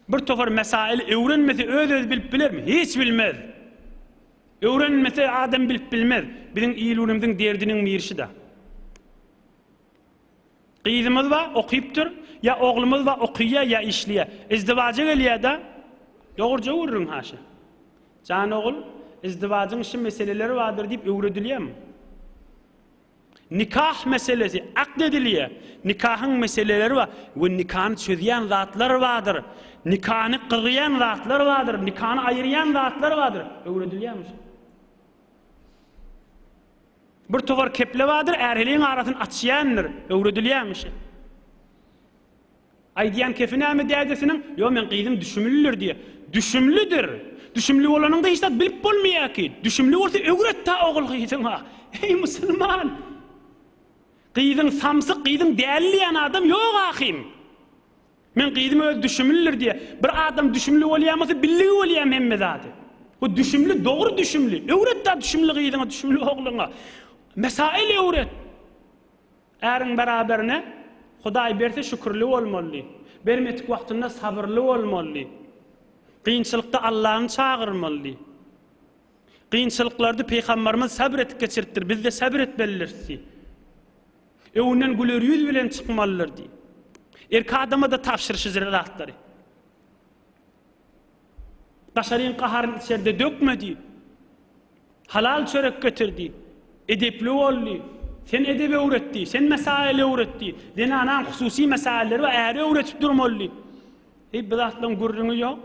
Bir topar mesaili öwrenmese öz-özi bilip bilermi? Hiç bilmez. Öwrenmese adam bilip bilmez. Biziň il-günümiziň derdiniň mirşi-da. Gyzymyz bar, okypdyr, ýa oglumyz bar, okyýar ýa işleýär. Izdiwaja gelýär-de, dogruja gürrüň haşa. Jan ogul, izdiwajyň şu meseleleri bardyr diýip öwredilýärmi? Nikah meselesi akt edilýär. Nikahyň meseleleri bar we nikany çözýän zatlar bardyr. Nikany gyrýan zatlar bardyr, nikany aýyrýan zatlar bardyr. Öwredilýärmi? Bir towar keple bardyr, är-heleýiň arasyny açýandyr. Öwredilýärmi? Aýdýan kefi näme dädesiniň? Ýok, meň gyzym düşümlidir diýýär. Düşümlidir. Düşümli bolanyňda hiç zat bilip bolmaýar ki. Düşümli bolsa öwret-dä ogul gyzyňa. Eý musulman! Gyzyň samsyk, gyzyň däli diýýän adam ýok ahym. Meň gyzym özi düşümlidir diýýär. Bir adam düşümli bolýan bolsa billigi bolýar hemme zady. Bu düşümli, dogry düşümli. Öwret-dä düşümli gyzyňa, düşümli ogluňa. Mesail öwret. Äriň beraberine Hudaý berse şükürli bolmaly. Bermedik wagtynda sabyrly bolmaly. Kynçylykda Allany çagyrmaly. Kynçylyklarda Pygambarymyz sabyr etip geçiripdir, biz-de sabyr etmelidiris diý. Öňünden güler ýüz bilen çykmalydyr diý. Erkek adama-da tabşyryşy zatlary. Daşaryň gaharyny içerde dökme diý. Halal çörek getir diý. Edepli bol diý. Sen edep öwret diý. Sen mesail öwret diý. Zenanaň hususy mesailleri bar, äri öwretip durmaly diý. Eý, bu zatlaryň gürrüňi ýok.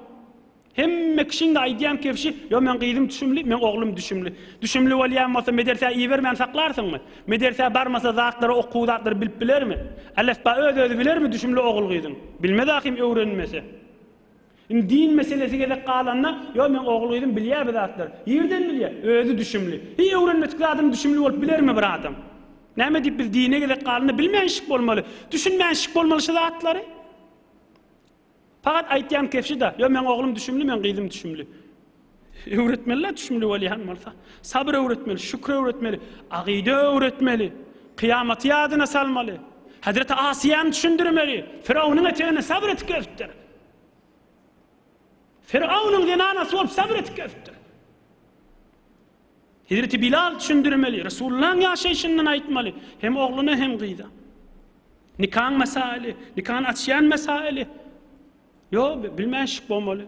Hemme kişiň-de aýdýan kebşi, Ýok, meň gyzym düşümli, meň oglum düşümli. Düşümli bolýan bolsa, medersä ibermän saklarsyňmy? Medersä barmasa zatlary, okuw zatlary bilip bilermi? Elefba öz-özi bilermi düşümli ogul-gyzyň? Bilmez ahym öwrenmese. Indi din meselesi gezek galanda, ýok meň ogul-gyzym bilýär bu zatlary. Nirden bilýär? Özi düşümli. Hiý öwrenmedik zadyny düşümli bolup bilermi bir adam? Näme diýip biz dine gezek galanda bilmänşik bolmaly, düşünmänşik bolmaly şu zatlary? Fakat aýtýan kefşi-da, ýok meň oglum düşümli, meň gyzym düşümli. Öwretmeli-le düşümli bolýan bolsa. Sabyr öwretmeli, şükür öwretmeli, agyda öwretmeli, kyýamaty ýadyna salmaly. Hezreti Asiýany düşündirmeli. Firawunyň eteginde sabyr etip gezipdir. Firawunyň zenanasy bolup sabyr etip gezipdir. Hezreti Bilal düşündirmeli, Resulullahyň ýaşaýşyndan aýtmaly, hem ogluna hem gyza. Nikaň mesaili, nikany açýan mesaili. Ýok, bilmän şik bolmaly.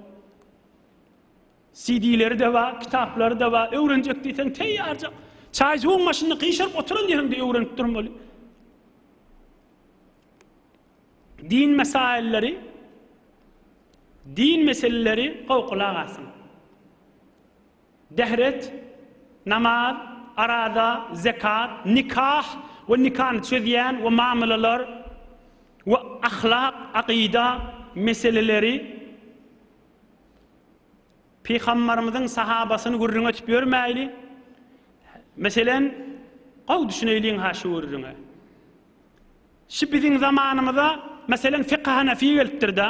CD-leri-de bar, kitaplary-da bar, öwrenjek diýseň teýýarjak. Çaý-suwuň başynda gyşaryp oturan ýeriňde öwrenip durmaly. Din mesailleri, din meseleleri gowy gulak asyň. Dehret, namaz, araza, zekat, nikah we nikany çözýän we mamylalar we ahlak, akyda meseleleri Pygambarymyzyň sahabasyny gürrüň etip ýörmäýli. Meselen, gowy düşüneýliň-ha şu gürrüňe. Şu biziň zamanymyza, meselen, Fykh Hanefi gelipdir-de.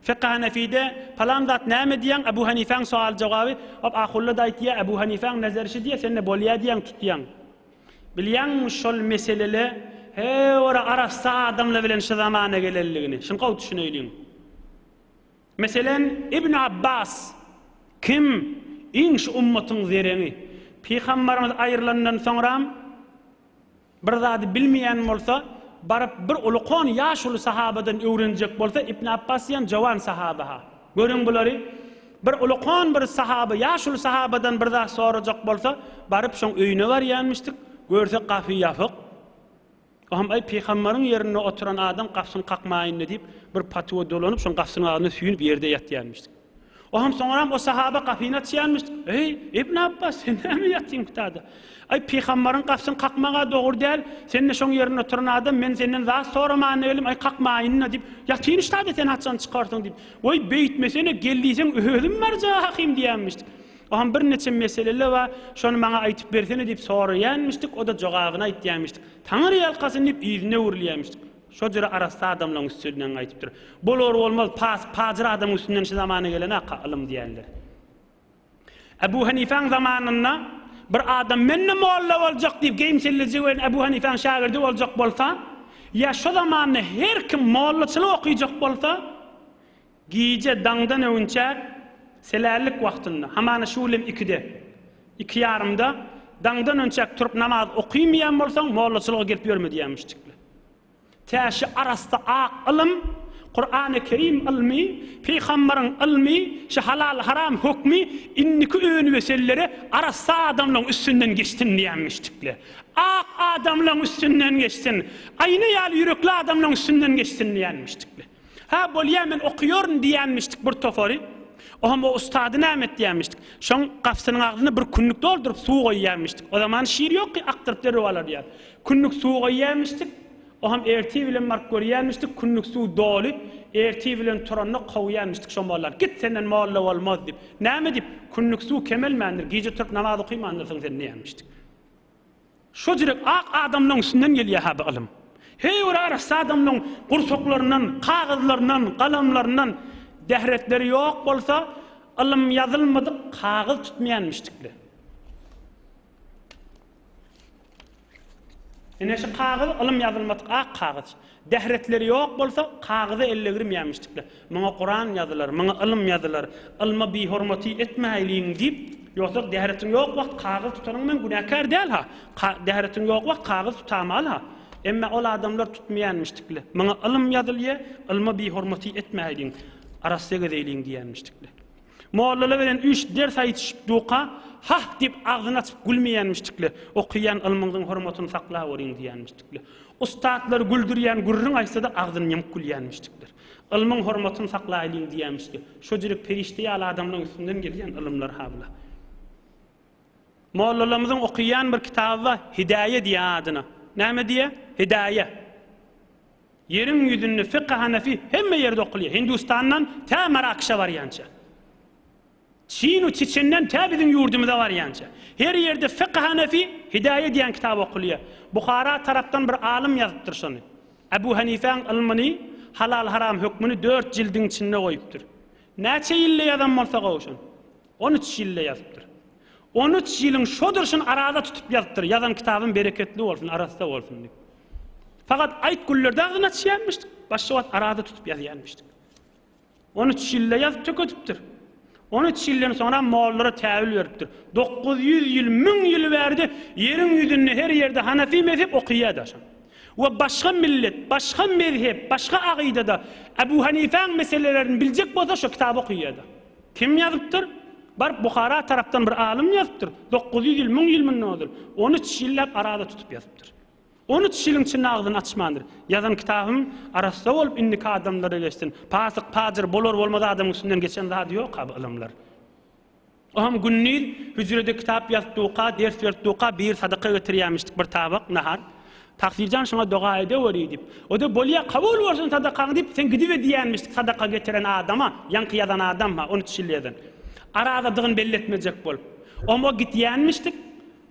Fykh Hanefide palan zat näme diýýäň, Ebu Hanifäň sowal-jogaby, hop ahulla-da aýtýar, Ebu Hanifäň nezeri şi diýýär, sen-de bolýar diýýäň, tutýaň. Bilýäňmi şol meselele heý bir arassa adamlar bilen şu zamana gelenligini? Şuny gowy düşüneýliň. Meselen, Ibn Abbas, kim iň şu ummatyň zereňi, Pygambarymyz aýrylandan soňram bir zady bilmeýän bolsa, baryp bir ulukan ýaşuly sahabadan öwrenjek bolsa, Ibn Abbas diýen jowan sahaba-ha. Görüň bulary, bir ulukan bir sahaba, ýaşuly sahabadan bir zat sorajak bolsa, baryp şoň öýüne barýanmyşdyk, görse gapy ýapyk. Oňam, Aý, pygambaryň ýerinde oturan adam gapysyny kakmaýyn-da diýip, bir patuwa dolanyp, şoň gapysynyň agzynda süýnüp ýerde ýatýarmyş. Oňam soňram o sahaba gapyny açýarmyş. Eý, Ibn Abbas, sen näme ýatýaň bu tada? Aý, pygambaryň gapysyny kakmag-a dogry däl, sen-de şoň ýerinde oturan adam, men senden zat soramana geldim, aý, kakmaýyn-da diýip, ýatyn şu tada sen haçan çykarsyň diýip. Weý, beýtmesene, gel diýseň, özüm barjak ahym diýýärmiş. Oňam birniçe meseleler bar, şony maňa aýtyp bersene diýip soraýanmyşdyk, o-da jogabyny aýtýarmyşdyk. Taňry ýalkasyn diýip yzyna öwrülýärmişdik. Şo jüre arassa adamlaryň üstünden gaýdypdyr. Bolar-bolmaz pas, pajyr adamyň üstünden şu zamana gelen aka ylym diýenler. Ebu Hanifäň zamanynda bir adam men-de molla boljak diýip geýim sellejek bilen Ebu Hanifäň şägirdi boljak bolsa, ýa şo zamanda her kim mollaçylyk okyjak bolsa,. Gije daňdan öwünçäk selärlik wagtynda, hamana şu bilem ikide, iki ýarymda daňdan önçäk turup namaz okymýan bolsaň, mollaçylyga gelip ýörme diýýärmişdikler. Tä şu arassa ak ylym, Kurany Kerim ylmy, Pygambaryň ylmy, şu halal-haram hökmi indiki önüwesellere arassa adamlaryň üstünden geçsin diýýärmişdikler. Ak adamlaryň üstünden geçsin, aýna ýaly ýürekli adamlaryň üstünden geçsin diýýärmişdikler. Hä, bolýa, men okaýaryn diýýänmişdik bir topary. Oňam o ustady näme etýänmişdik. Şoň gapysynyň agzyna bir kündük dolduryp suw goýýanmişdik. O zaman şir ýok ki, akdyryp derrew alar ýaly. Kündük suw goýýanmişdik. Oňam ertir bilen baryp görýänmişdik, kündük suw doly. Ertir bilen turanda kowýanmişdik şo mollany. Git senden molla bolmaz diýip. Näme diýip, kündük suw kemelmändir, gije turup namaz okymandyrsyň sen diýýänmişdik. Şo jürek ak adamlaň üstünden gelýä-hä bu ylym. Heý bir arassa adamlaň gursaklaryndan, kagyzlaryndan, galamlaryndan dähretleri ýok bolsa, ylym ýazylmadyk kagyz tutmaýanmyşdikle. Ine şu kagyz ylym ýazylmadyk ak kagyz. Dähretleri ýok bolsa, kagyza el degirmeýärmişdikler. Muňa Kuran ýazylar, muňa ylym ýazylar, ylma bihormaty etmäýliň diýip, ýogsa dähretiň ýok wagt kagyz tutanyň men günäkär däl-ha. Dähretiň ýok wagt kagyz tutamaly-ha. Emme ol adamlar tutmaýanmyşdikler. Muňa ylym ýazylýar, ylma bihormaty etmäýliň, arassa gezeýliň diýýänmişdikler. Mollalar bilen üç ders aýdyşyp durka, hah diýip agzyny açyp gülmeýänmişdikler. Okaýan ylmyňyzyň hormatyny saklaweriň diýýänmişdikler. Ussatlar güldürýän gürrüň aýtsa-da agzyny ýumup gülýänmişdikler. Ylmyň hormatyny saklaýlyň diýýänmişdikler. Şo jürek perişde ýaly adamlaryň üstünden gelýän ylymlar habla. Mollalarymyzyň okaýan bir kitaby bar, Hidaýe diýýär adyna. Näme diýýär? Hidaýe. Ýeriň ýüzünde fykh hanefi hemme ýerde okulýar. Hindustandan tä Marakşa barýança. Çin u Çeçenden tä biziň ýurdumyza barýança. Her ýerde fykh hanefi Hidaýe diýen kitap okulýar. Buhara tarapdan bir alym ýazypdyr şony. Ebu Hanifäň ylmyny halal-haram hökmüni dört jildiň içinde goýupdyr. Näçe ýylda ýazan bolsa gowy şony. On üç ýylda ýazypdyr. On üç ýylyň şo durşuny araza tutup ýazypdyr. Ýazan kitabym bereketli bolsun, arassa bolsun diýip. Fakat aýt günlerde agzyny açýanmyşdyk. Başga wagt araza tutup ýazýanmyşdyk. On üç ýylda ýazyp tökedipdir. On üç ýyldan soňra mollara täwil beripdir. 900 ýyl, 1000 ýyl bärde ýeriň ýüzünde her ýerde Hanafi mezhep okaýar-da şony. We başga millet, başga mezhep, başga agydada Ebu Hanifäň meselelerini biljek bolsa şo kitaby okaýar-da. Kim ýazypdyr? Baryp Buhara tarapdan bir alym ýazypdyr. 900 ýyl, 1000 ýyl mundan ozal. On üç ýyllap araza tutup ýazypdyr. On üç ýylyň içinde agzyny açmandyr. Ýazan kitabym arassa bolup indiki adamlara geçsin. Pasyk, pajyr, bolar-bolmaz adamyň üstünden geçen zady ýok-a bu ylymlar. Oňam gündiz hüjrede kitap ýazyp durka, ders berip durka biri sadaka getirýärmişdik bir tabak nahar. Tagsyrjan şoňa doga edeweri diýip. O-da bolýa kabul bolsun sadakaň diýip, sen gidibe diýýänmişdik sadaka getiren adama, ýaňky ýazan adam-ha, on üç ýyl ýazan. Arazadygyny belli etmejek bolup. Oňa gitýänmişdik.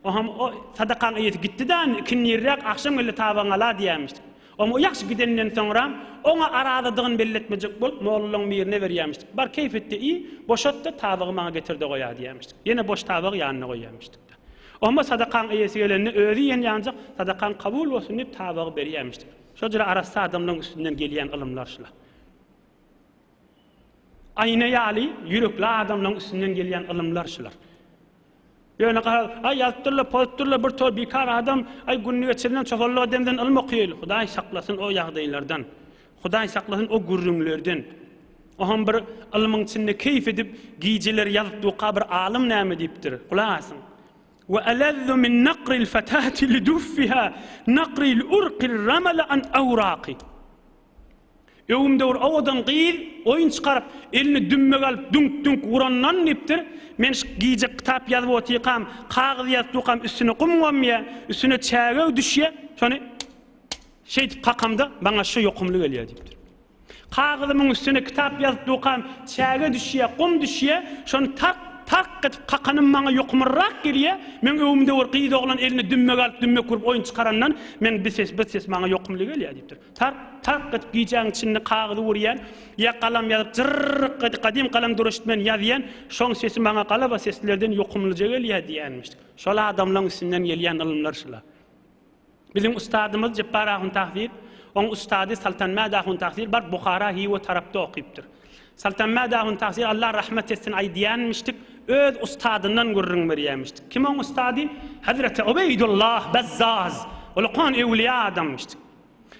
Oňam o sadakaň eýesi gitdi-dä indi, ikindirräk agşam geldi tabagyňy ala diýýänmişdik. Oňa ýagşy gidenden soňra, oňa arazadygyny belli etmejek bolup, mollalaň birine berýärmişdik. Bar, keýp et-de iý, boşat-da, tabagy maňa getir-de goýa diýýärmişdik. Ýene boş tabagy ýanyna goýýarmyşdyk-da. Oňa sadakaň eýesi gelende, özi iýen ýanjak, sadakaň kabul bolsun diýip, tabagy berýärmişdik. Şo jüre arassa adamlaryň üstünden gelýän ylymlar şular. Aýna ýaly ýürekli adamlaryň üstünden gelýän ylymlar şular. Ýöne garaz, aý ýazypdyrlar, pozupdyrlar, bir tor bikar adam, aý gününi geçirinden çopanlyk edemden ylym okaýaly. Hudaý saklasyn o ýagdaýlardan. Hudaý saklasyn o gürrüňlerden. Oňam bir ylmyň içinde keýp edip, gijeler ýazyp durka bir alym näme diýipdir? Gulak asyň. Wa alazzu min naqril fatati li duffiha naqril urqil ramala an awraqi. Öňümde bir owadan gyz oýun çykaryp, elini dümmege alyp düňk-düňk urandan diýipdir. Men şu gije kitap ýazyp otyrkam, kagyz ýazyp durkam üstüne gum gomýar, üstüne çäge düşýär. Şony şeýdip kakamda maňa şu ýokumly gelýär diýipdir. Kagyzymyň üstüne kitap ýazyp durkam çäge düşýär, gum düşýär. Şony tark, tark edip kakanym maňa ýokumlyrak gelýär. Meň öňümde bir gyz oglan elini dümmege alyp dümmek urup oýun çykarandan men bir ses, bir ses maňa ýokumly gelýär diýipdir. Tark, tark edip gijäň içinde kagyzy urýan, ýa galam ýazyp jyrrk edip gadym galam duraşyp men ýazýan, şoň sesi maňa galaba seslerden ýokumlyja gelýär diýýänmişdik. Şol adamlaň üstünden gelýän ylymlar şular. Biziň ustadymyz Jepbar ahun Tahsyr, oň ustady Saltanmät ahun Tahsyr baryp Buhara, Hywa tarapda okypdyr. Saltanmät ahun tagsyr Allah rahmet etsin aýdýanmyşdyk, öz ustadyndan gürrüň berýämişdik. Kim oň ustady? Hezreti Ubeýdullah Bezzaz. Ulukan öwliýa adammyşdyk.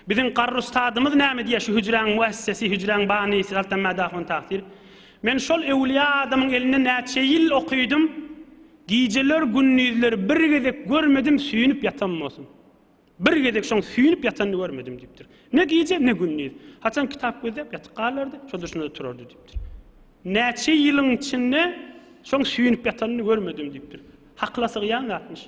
Biziň garry ustadymyz näme diýýär şu hüjräň müessesi, hüjräň banysy Saltanmät ahun tagsyr. Men şol öwliýa adamyň elinde näçe ýyl okydym, gijeler gündizler bir gezek görmedim süýnüp ýatan bolsun. Bir gezek şoň süýnüp ýatanyny görmedim diýipdir. Ne gije, ne gündiz. Haçan kitap gözläp ýatyp galardy, şo durşuna-da turardy diýipdir. Näçe ýylyň içinde şoň süýnüp ýatanyny görmedim diýipdir. Hakyla sygýan zatmyş.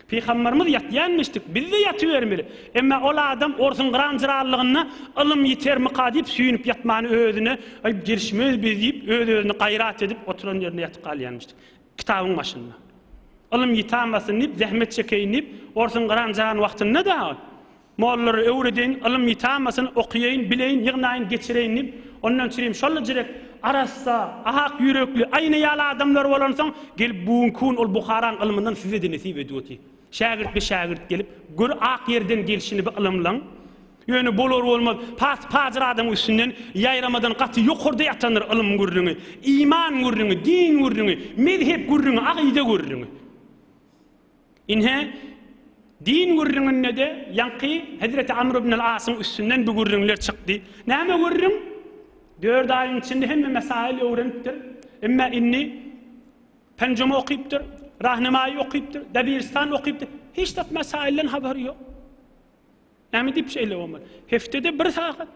Pygamberimiz ýatýanmyşdyk, biz-de ýatybermeli. Emma ol adam orsuň gyran-jyranlygynda ylym ýitermika diýip süýnüp ýatmany özüne, aý gelişmez biz diýip, öz-özüne gaýrat edip oturan ýerinde ýatyp galýanmyşdyk. Kitabyň başynda. Ylym ýitamasyn diýip, zähmet çekeýin diýip, orsuň gyran jan wagtynda-da ol, Mollalara öwredeýin, ylym ýitamasyn, okaýaýyn, bileýin, ýygnaýyn, geçireýin diýip, ondan çürim şol jirek arassa, ak ýürekli, aýna ýaly adamlar bolansoň, gelip bu günki gün ol Buharaň ylmyndan size-de nesip edip otyr. Şägirtbe-şägirt gelip, gör ak ýerden gelşini bi ylymlaň. Ýöne bolar-bolmaz pas-pajyr adamyň üstünden ýaýramadan gaty ýokarda ýatandyr ylym gürrüňi, iman gürrüňi, din gürrüňi, mezhep gürrüňi, agyda gürrüňi. Ine, din gürrüňinde-de ýaňky hezreti Amr ibn al-Asyň üstünden bu gürrüňler çykdy. Näme gürrüň? Dört aýyň içinde hemme mesail öwrenipdir. Emma indi Penjemi okypdyr, Rahnemaýy okypdyr, Debiristan okypdyr. Hiç zat mesailden habary ýok. Näme diýip şeýle bolmaly? Heftede bir sagat,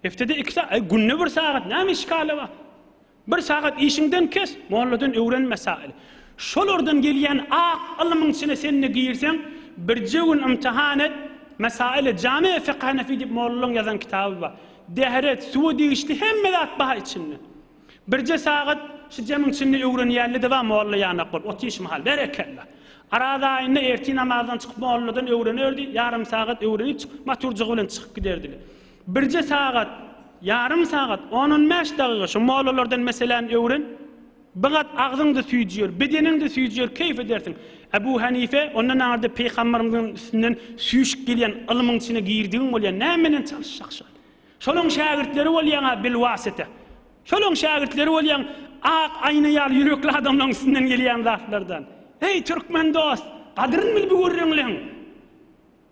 heftede iki sagat, aý günde bir sagat näme işgali bar? Bir sagat işiňden kes, molladan öwren mesail. Şolardan gelýän ak ylmyň içine sen-de girseň, birje gün ymtihan et, Mesaili jame fiqh hanefi diýip mollaň ýazan kitaby bar. Dehret, suwa degişli hemme zat bar içinde. Birje sagat şu jemiň içinde öwrenýänli-de bar molla ýanak bolup otyş mahal. Berekella. Araz aýynda ertir namazdan çykyp molladan öwrenerdi, ýarym sagat öwrenip çykyp, maturjygy bilen çykyp giderdiler. Birje sagat, ýarym sagat, on-on bäş dagyga şu mollalardan meseläni öwren, bigat agzyň-da süýjüer, bedeniň-de süýjüer, keýp edersiň. Ebu Hanife, ondan aňyrda pygamberimiziň üstünden süýşüp gelýän ylmyň içine girdigiň bolýar, näme bilen çalyşjak şol? Şolaň şägirtleri bolýaň-a bilwasite. Şolaň şägirtleri bolýaň ak aýna ýaly ýürekli adamlaň üstünden gelýän zatlardan. Eý türkmen dost, gadyryn bil bu gürrüňleň.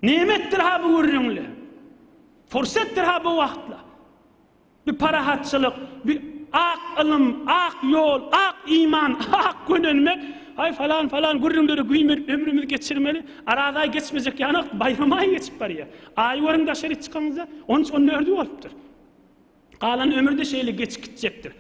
Nemetdir-ha bu gürrüňle. Fursatdyr-ha bu wagtla. Bu parahatçylyk, bu ak ylym, ak ýol, ak iman, ak gönenmek, aý falan falan gürrüňlere güýmenip ömrümizi geçirmeli. Araz aý geçmejek ýanak baýram aýy geçip barýar. Aý görüň daşary çykaňyzda, on üç, on dördi bolupdyr. Galan ömür-de şeýle geçip gitjekdir.